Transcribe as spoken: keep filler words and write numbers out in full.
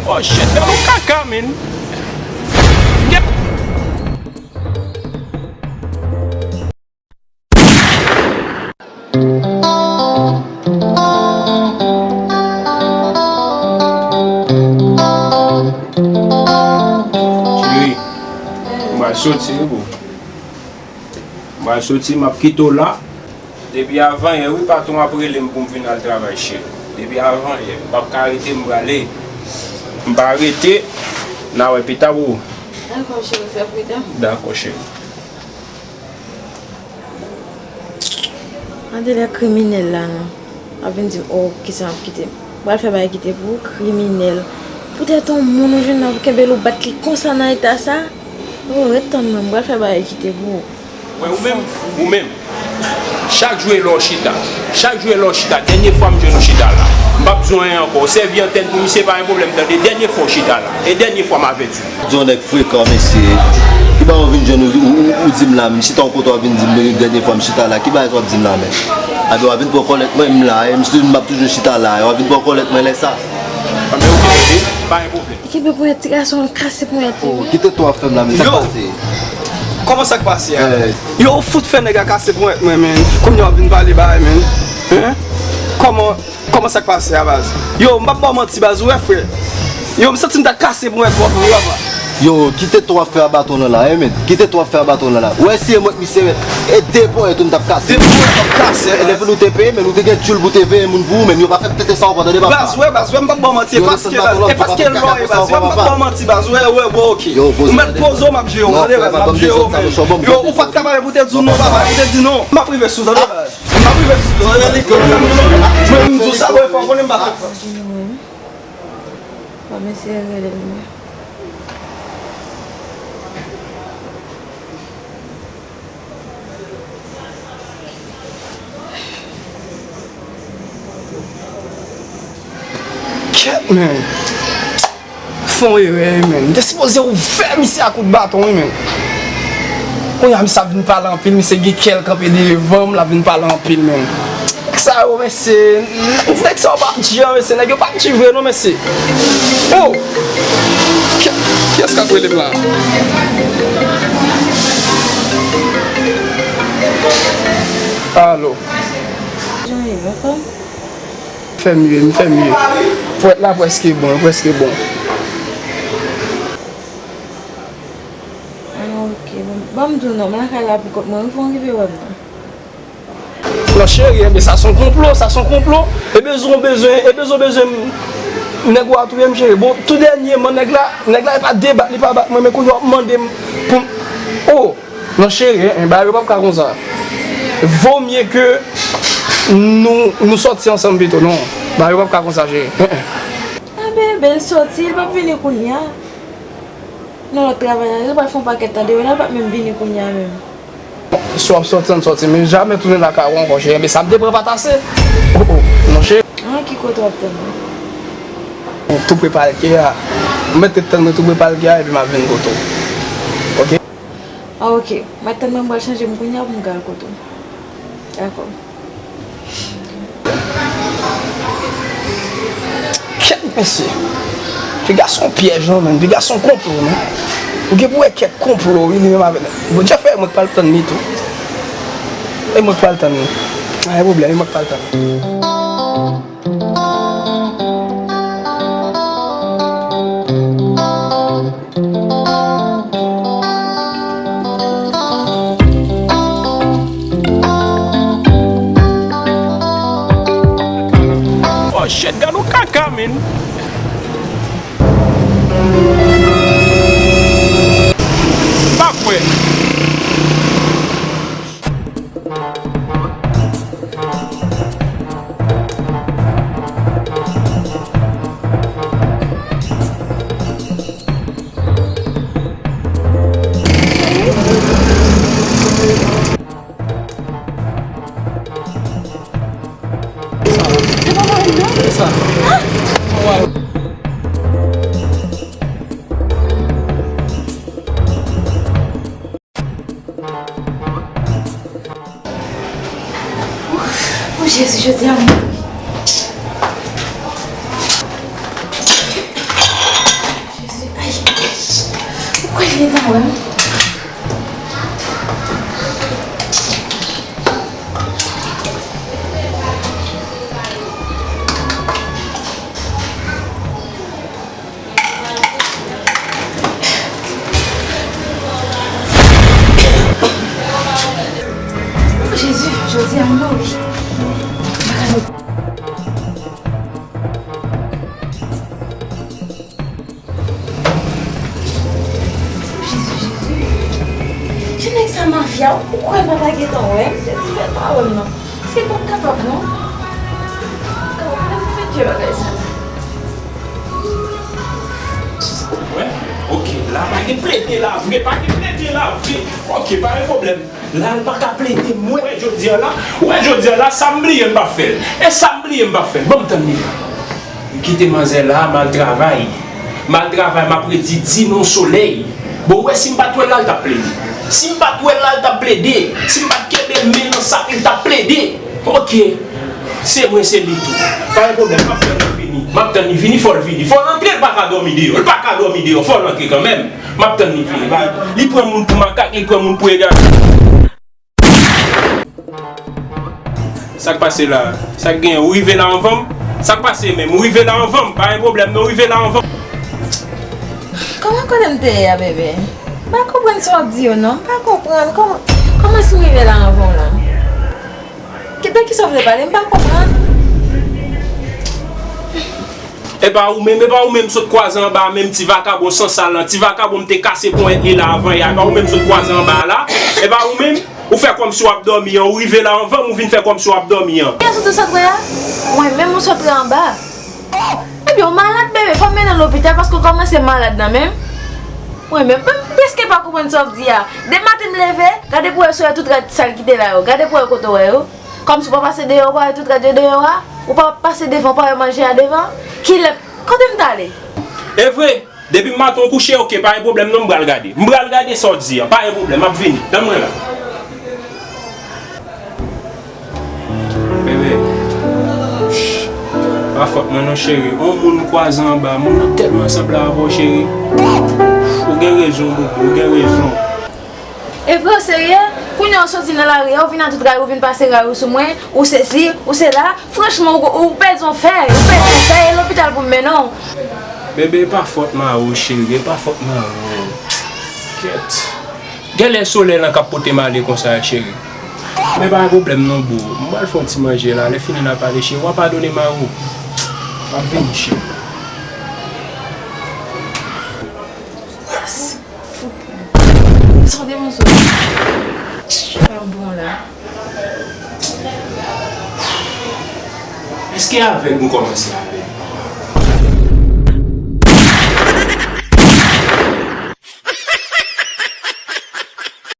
Oh shit, gad yon kaka, man. Get Cheri, m pral soti wi boo. M pral soti, m ap kite w la. Depi avanyè wi, patwon ap rele m pou m vin al travay, cheri. Depi avanyè, m p ap ka rete, m prale. M pa rete, n a wè pita boo. Dakò, cheri, fè pridan. Dakò, cheri. Gade lè kriminèl la non. W ap vin di m, oh, kisa m ap kite. M pral fè bagay kite pou ou, kriminèl. Poutèt yon moun ou jwenn nan pou kenbe l ou bat li konsa nan eta sa. Oh, ret tann mwen, m pral fè bagay kite pou ou. Wè, ou menm, ou menm. Chak jou e lè w chita. Chak jou e lè w chita. Dènye fwa m jwenn ou chita la. M p ap di w anyen ankò. Ou sèvi antèn pou misye, pa gen pwoblèm, tande. Dènye fwa w chita la. E dènye fwa m avèti w. Di yon nèg frekan, mesye. Ki bagay w vin jwenn ou, ou, ou, ou di m la, m chita yon kote w ap vin di m, dènye fwa m chita la. Ki bagay sa w ap di m la, men? Abi w ap vin pran kòlèt mwen, m la, e m, m ap toujou chita la, e w ap vin pran kòlèt mwen lè sa. Anben, oke, tande, pa gen pwoblèm. Li kenbe ponyèt ti gason, l kase ponyèt li. Oh, kite ton afè m la, men sa k pase? Kòman sa k pase a? Eh. Yo, ou fout fè nèg la kase ponyèt mwen, men. Kounye a w ap vin pale bagay, men. Hein? Kòman, kòman sa k pase a, baz? Yo, m p ap ba w manti, baz, ou wè, frè. Yo, m santi m ta kase ponyèt pwòp mwen, papa. Yo, kite ton afè a baton nan la, hein, men. Kite ton afè a baton nan la. Ou wè si e mwen k misye, men. E de ponyèt ou m t ap kase. De ponyèt w ap kase, e lè vin ou te peye, men ou te gen tchoul pou te veye moun pou ou, men yo pa fè tete sa ankò, tande papa. Baz, wè, baz, wè, m p ap ba w manti, e paske, baz, e paske lò ye, baz, wè, m p ap ba w manti, baz, wè, wè, wè, oke. Yo, poze. M mèt poze w, m ap jere w, tande, baz, m ap jere w, men. Yo, ou pa t ka pale pou te di w non, papa, pou te di non. M ap rive sou, tande, baz. M ap rive sou, tande, baz. Mwen, m di w sa, wè, fò w konnen m pa fè. Bon, mesye rele m. Kèt, men. Fè yon erè, wi, men. M te sipoze ouvè misye a kout baton, wi, men. Kounye a, misye ap vin pale anpil, misye gen kè l kanpe devan m, l ap vin pale anpil, men. Nèg sa yo, mesye, nèg sa yo p ap di an, mesye, nèg yo p ap di vre non, mesye. Oh! Ki, kiyès k ap rele m la? Alo. Jan w ye, anfòm? Fè mye, m fè mye. Ponyèt la prèske bon, prèske bon. Ah, ok. Bon, ban m di w non, m lakay la pou kont mwen, wi, fò w rive wè m non. Non, cheri, enben, sa se yon konplo, sa se yon konplo. E bezwen w bezwen, e bezwen w bezwen m, nèg ou a touye m, cheri. Bon, tou dènyèman, nèg la, nèg la, li pa debat, li pa bat mwen, men kounye a w ap mande m pou m, oh! Non, cheri, en, en, bagay yo p ap ka konsa. Vo mye ke nou, nou sòti ansanm pito, non. Bagay yo p ap ka konsa, cheri. En, en. Ah, bebe, l sòti, li p ap vini kounye a. Non, lòt travay la, li pral fè yon pakèt tan deyo la, li p ap menm vini kounye a menm. Si w ap sòti, ann sòti, men jamè tounen lakay ou ankò, cheri. Men sa m te pran pa t ase. Oh, oh, non, cheri. Ah, ki kote w ap tann mwen? Tou pre palke a. Ou mèt ret tann mwen tou pre palke a, epi m ap vin kote w. Ok? Ah, ok. Mèt tann mwen, m pral chanje m kounye a pou m ka al kote w. Dakò. Kèt, mesye. Piga se yon pyèj, non, men. Piga se yon konplo, non. Ou gen pou wè kèk konplo, wi, li menm avèk. Bondye fè e mwen k pral tann li tou. E mwen k pral tann li. Pa gen pwoblèm, e mwen k pral tann li. Oh shit, gad yon kaka, man. Pa kwè. O Jezi, jodi a m mouri. Gentan wè m. Oh, Jezi, jodi a m mouri. Jezi, Jezi. Ti nèg sa mafya, ou kwè m pa ta gentan wè m? Jezi, fè l pa wè m non. Paske m p ap kapab non. Kapab, men mwen fè dye bagay sa. Wè, ok, la pa gen plede la vre, pa gen plede la vre. Ok, pa gen pwoblèm. La, l pa ka plede m. Ou wè jodi a la, ou wè jodi a la, sa m bliye m pa fè l. E sa m bliye m pa fè l. Ban m tann li. M kite manzè la, m al travay. M al travay, m ap redi di non solèy. Bon, ou wè, si m pa t wè l la, l t ap plede. Si m pa t wè l la, l t ap plede. Si m pa t kenbe l men nan sak, li t ap plede. Ok. Se mwen, se li tou. Pa gen pwoblèm, m ap tann li vini. M ap tann li vini, fò l vini. Fò l antre, l pa ka dòmi deyò. L pa ka dòmi deyò, fò l antre kanmenm. M ap tann li vini. Li pran moun pou makak, li pran moun pou egare. Sa k pase la? Sa k genyen? Ou rive la anvan m? Sa k pase menm? Ou rive la anvan m? Pa gen pwoblèm non, ou rive la anvan m. Kòman kote m te ye a, bebe? M pa konprann sa w ap di yo non. M pa konprann. Kòman, kòman si m rive la anvan w la? Ki, de kisa w vle pale? M pa konprann. E pa ou menm, e pa ou menm sot kwaze anba a menm, ti vakabon sansal lan, ti vakabon m te kase ponyèt li la avan yè, e pa ou menm sot kwaze anba a la? E pa ou menm? Ou fè kòmsi w ap dòmi an, ou rive la anvan m, ou vin fè kòmsi w ap dòmi an. Kiyès ou te sot wè a? Mwen menm ou sot wè anba. Ebyen, ou malad, bebe, fò m mennen w lopital paske w kòmanse malad nan menm. Mwen menm, m prèske pa konprann sa w ap di a. Depi maten m leve, gade pou wè si w wè tout rad sal ki te la yo. Gade pou wè kote w wè yo. Kòmsi w pa pase deyò, ou pa wè tout rad yo deyò a? Ou pa pase devan, ou pa wè manje a devan? Kilè, kote m t ale? E vre, depi maten w kouche, ok, pa gen pwoblèm non, m pral gade. M pral gade sa w di an, pa gen pwoblèm, m ap vini. Tann mwen la. Bebe, ch, pa fòt mwen non, cheri. On moun m kwaze anba, moun nan tèlman sanble avè w, cheri. Ou gen rezon, boubou, ou gen rezon. E vre, w serye? Kounye a w soti nan lari a, ou vin a tout ray, ou vin pase ray ou sou mwen, ou sesi, ou sela. Franchman, ou, ou pèdi yon fèy, ou pèdi yon fèy, e lopital pou m mennen w. Bebe, e pa fòt Maro, cheri, e pa fòt Maro. Kèt. Genlè solèy lan k ap pote m ale konsa, cheri. Men pa gen pwoblèm non, boo. M pral fè yon ti manje la, lè fini n a pale, cheri. W a padone Maro? M ap vini, cheri. Yes! Fout. Sa w te panse? Pa bon la. Èske avèg nou kòmanse a?